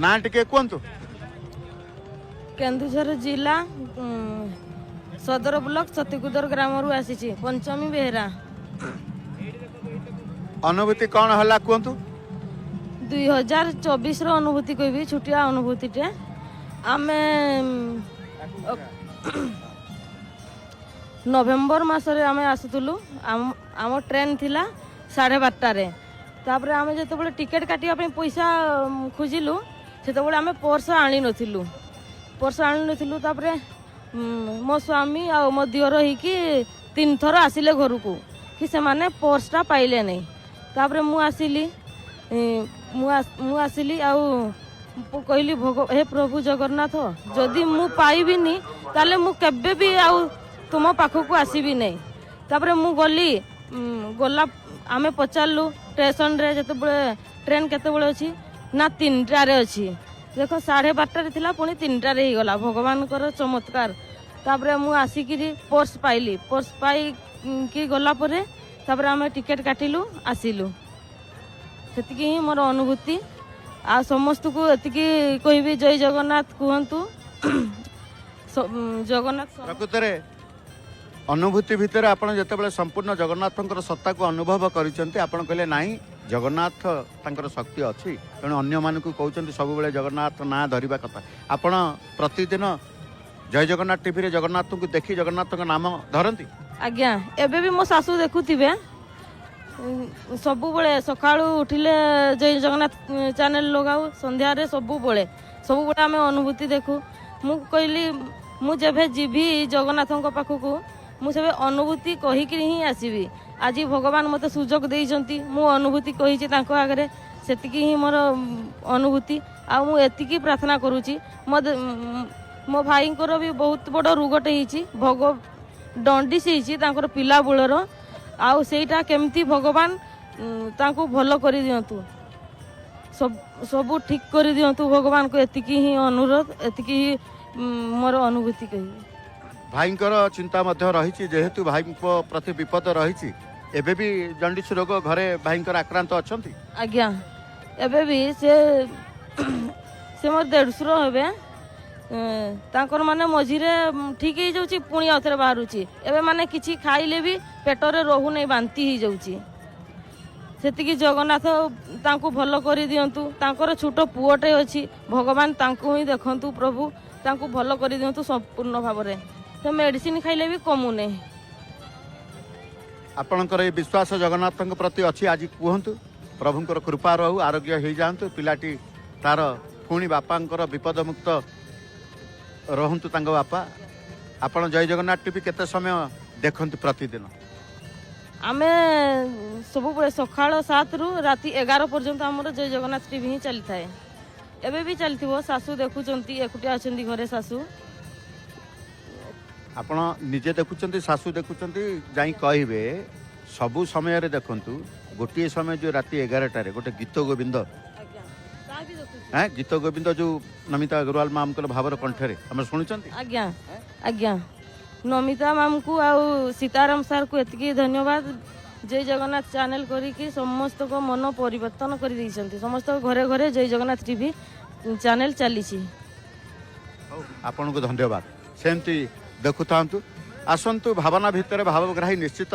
ନାଁ ଟିକେ କୁହନ୍ତୁ। କେନ୍ଦୁଝର ଜିଲ୍ଲା ସଦର ବ୍ଲକ ଛତିକୁଦର ଗ୍ରାମରୁ ଆସିଛି, ପଞ୍ଚମୀ ବେହେରା। ଅନୁଭୂତି କ'ଣ ହେଲା କୁହନ୍ତୁ। 2024ର ଅନୁଭୂତି କହିବି, ଛୋଟିଆ ଅନୁଭୂତିଟେ। ଆମେ ନଭେମ୍ବର ମାସରେ ଆମେ ଆସୁଥିଲୁ। ଆମ ଟ୍ରେନ୍ ଥିଲା 12:30ରେ। ତାପରେ ଆମେ ଯେତେବେଳେ ଟିକେଟ୍ କାଟିବା ପାଇଁ ପଇସା ଖୋଜିଲୁ, ସେତେବେଳେ ଆମେ ପର୍ସ ଆଣିନଥିଲୁ, ପର୍ସ ଆଣିନଥିଲୁ। ତାପରେ ମୋ ସ୍ୱାମୀ ଆଉ ମୋ ଦିଅର ହେଇକି ତିନିଥର ଆସିଲେ ଘରକୁ କି ସେମାନେ ପର୍ସଟା ପାଇଲେ ନାହିଁ। ତାପରେ ମୁଁ ଆସିଲି, ମୁଁ ଆସିଲି ଆଉ ମୁଁ କହିଲି, ହେ ପ୍ରଭୁ ଜଗନ୍ନାଥ, ଯଦି ମୁଁ ପାଇବିନି ତାହେଲେ ମୁଁ କେବେ ବି ଆଉ ତୁମ ପାଖକୁ ଆସିବି ନାହିଁ। ତାପରେ ମୁଁ ଗଲି, ଗଲା ଆମେ ପଚାରିଲୁ ଷ୍ଟେସନରେ ଯେତେବେଳେ ଟ୍ରେନ୍ କେତେବେଳେ ଅଛି, ନା 3ଟାରେ ଅଛି। ଦେଖ, 12:30ରେ ଥିଲା, ପୁଣି 3ଟାରେ ହେଇଗଲା। ଭଗବାନଙ୍କର ଚମତ୍କାର। ତାପରେ ମୁଁ ଆସିକିରି ପର୍ସ ପାଇଲି। ପର୍ସ ପାଇକି ଗଲା ପରେ ତାପରେ ଆମେ ଟିକେଟ୍ କାଟିଲୁ, ଆସିଲୁ। ସେତିକି ହିଁ ମୋର ଅନୁଭୂତି। ଆଉ ସମସ୍ତଙ୍କୁ ଏତିକି କହିବି, ଜୟ ଜଗନ୍ନାଥ କୁହନ୍ତୁ, ଜଗନ୍ନାଥ। ପ୍ରକୃତରେ ଅନୁଭୂତି ଭିତରେ ଆପଣ ଯେତେବେଳେ ସମ୍ପୂର୍ଣ୍ଣ ଜଗନ୍ନାଥଙ୍କର ସତ୍ତାକୁ ଅନୁଭବ କରିଛନ୍ତି, ଆପଣ କହିଲେ ନାହିଁ, ଜଗନ୍ନାଥ ତାଙ୍କର ଶକ୍ତି ଅଛି। ତେଣୁ ଅନ୍ୟମାନଙ୍କୁ କହୁଛନ୍ତି ସବୁବେଳେ ଜଗନ୍ନାଥ ନାଁ ଧରିବା କଥା। ଆପଣ ପ୍ରତିଦିନ ଜୟ ଜଗନ୍ନାଥ ଟିଭିରେ ଜଗନ୍ନାଥଙ୍କୁ ଦେଖି ଜଗନ୍ନାଥଙ୍କ ନାମ ଧରନ୍ତି? ଆଜ୍ଞା, ଏବେ ବି ମୋ ଶାଶୁ ଦେଖୁଥିବେ। ସବୁବେଳେ ସକାଳୁ ଉଠିଲେ ଜୟ ଜଗନ୍ନାଥ ଚ୍ୟାନେଲ ଲଗାଉ, ସନ୍ଧ୍ୟାରେ, ସବୁବେଳେ ସବୁବେଳେ ଆମେ ଅନୁଭୂତି ଦେଖୁ। ମୁଁ କହିଲି, ମୁଁ ଯେବେ ଯିବି ଜଗନ୍ନାଥଙ୍କ ପାଖକୁ, ମୁଁ ସେବେ ଅନୁଭୂତି କହିକିରି ହିଁ ଆସିବି। ଆଜି ଭଗବାନ ମୋତେ ସୁଯୋଗ ଦେଇଛନ୍ତି, ମୁଁ ଅନୁଭୂତି କହିଛି ତାଙ୍କ ଆଗରେ, ସେତିକି ହିଁ ମୋର ଅନୁଭୂତି। ଆଉ ମୁଁ ଏତିକି ପ୍ରାର୍ଥନା କରୁଛି, ମୋ ଭାଇଙ୍କର ବି ବହୁତ ବଡ଼ ରୋଗଟେ ହେଇଛି, ଜଣ୍ଡିସ୍ ହେଇଛି ତାଙ୍କର ପିଲା ବେଳର। ଆଉ ସେଇଟା କେମିତି ଭଗବାନ ତାଙ୍କୁ ଭଲ କରିଦିଅନ୍ତୁ, ସବୁ ଠିକ୍ କରିଦିଅନ୍ତୁ। ଭଗବାନଙ୍କୁ ଏତିକି ହିଁ ଅନୁରୋଧ, ଏତିକି ହିଁ ମୋର ଅନୁଭୂତି କହିବି। ଭାଇଙ୍କର ଚିନ୍ତା ମଧ୍ୟ ରହିଛି, ଯେହେତୁ ଭାଇଙ୍କ ପ୍ରତି ବିପଦ ରହିଛି। ଏବେ ବି ଜଣ୍ଡିସ୍ ରୋଗ ଘରେ ଭାଇଙ୍କର ଆକ୍ରାନ୍ତ ଅଛନ୍ତି? ଆଜ୍ଞା, ଏବେ ବି ସେ ସେ ମୋର ଦେଢ଼ଶୁର ହେବେ। ତାଙ୍କର ମାନେ ମଝିରେ ଠିକ୍ ହେଇଯାଉଛି, ପୁଣି ଆଉଥରେ ବାହାରୁଛି। ଏବେ ମାନେ କିଛି ଖାଇଲେ ବି ପେଟରେ ରହୁନାହିଁ, ବାନ୍ତି ହେଇଯାଉଛି। ସେତିକି ଜଗନ୍ନାଥ ତାଙ୍କୁ ଭଲ କରିଦିଅନ୍ତୁ। ତାଙ୍କର ଛୋଟ ପୁଅଟେ ଅଛି, ଭଗବାନ ତାଙ୍କୁ ହିଁ ଦେଖନ୍ତୁ, ପ୍ରଭୁ ତାଙ୍କୁ ଭଲ କରିଦିଅନ୍ତୁ ସମ୍ପୂର୍ଣ୍ଣ ଭାବରେ। ସେ ମେଡ଼ିସିନ ଖାଇଲେ ବି କମୁନି। ଆପଣଙ୍କର ଏ ବିଶ୍ୱାସ ଜଗନ୍ନାଥଙ୍କ ପ୍ରତି ଅଛି ଆଜି କୁହନ୍ତୁ। ପ୍ରଭୁଙ୍କର କୃପା ରହୁ, ଆରୋଗ୍ୟ ହେଇଯାଆନ୍ତୁ ପିଲାଟି ତାର, ପୁଣି ବାପାଙ୍କର ବିପଦମୁକ୍ତ ରହନ୍ତୁ ତାଙ୍କ ବାପା। ଆପଣ ଜୟ ଜଗନ୍ନାଥ ଟିଭି କେତେ ସମୟ ଦେଖନ୍ତି ପ୍ରତିଦିନ? ଆମେ ସବୁବେଳେ ସକାଳ 7ରୁ ରାତି 11 ପର୍ଯ୍ୟନ୍ତ ଆମର ଜୟ ଜଗନ୍ନାଥ ଟିଭି ହିଁ ଚାଲିଥାଏ। ଏବେ ବି ଚାଲିଥିବ, ଶାଶୁ ଦେଖୁଛନ୍ତି, ଏକୁଟିଆ ଅଛନ୍ତି ଘରେ ଶାଶୁ। ଆପଣ ନିଜେ ଦେଖୁଛନ୍ତି, ଶାଶୁ ଦେଖୁଛନ୍ତି, ଯାଇ କହିବେ ସବୁ ସମୟରେ ଦେଖନ୍ତୁ। ଗୋଟିଏ ସମୟ ଯୋଉ ରାତି 11ଟାରେ ଗୋଟେ ଗୀତ ଗୋବିନ୍ଦ, ହେଁ, ଗୀତ ଗୋବିନ୍ଦ ଯୋଉ ନମିତା ଅଗ୍ରୱାଲ ମାମଙ୍କର ଭାବର କଣ୍ଠରେ ଆମେ ଶୁଣୁଛନ୍ତି। ଆଜ୍ଞା, ନମିତା ମ୍ୟାମକୁ ଆଉ ସୀତାରାମ ସାର୍କୁ ଏତିକି ଧନ୍ୟବାଦ, ଜୟ ଜଗନ୍ନାଥ ଚ୍ୟାନେଲ କରିକି ସମସ୍ତଙ୍କ ମନ ପରିବର୍ତ୍ତନ କରିଦେଇଛନ୍ତି। ସମସ୍ତଙ୍କ ଘରେ ଘରେ ଜୟ ଜଗନ୍ନାଥ ଟିଭି ଚ୍ୟାନେଲ ଚାଲିଛି। ହଉ, ଆପଣଙ୍କୁ ଧନ୍ୟବାଦ। ସେମିତି ଦେଖୁଥାନ୍ତୁ, ଆସନ୍ତୁ। ଭାବନା ଭିତରେ ଭାବଗ୍ରାହୀ ନିଶ୍ଚିତ।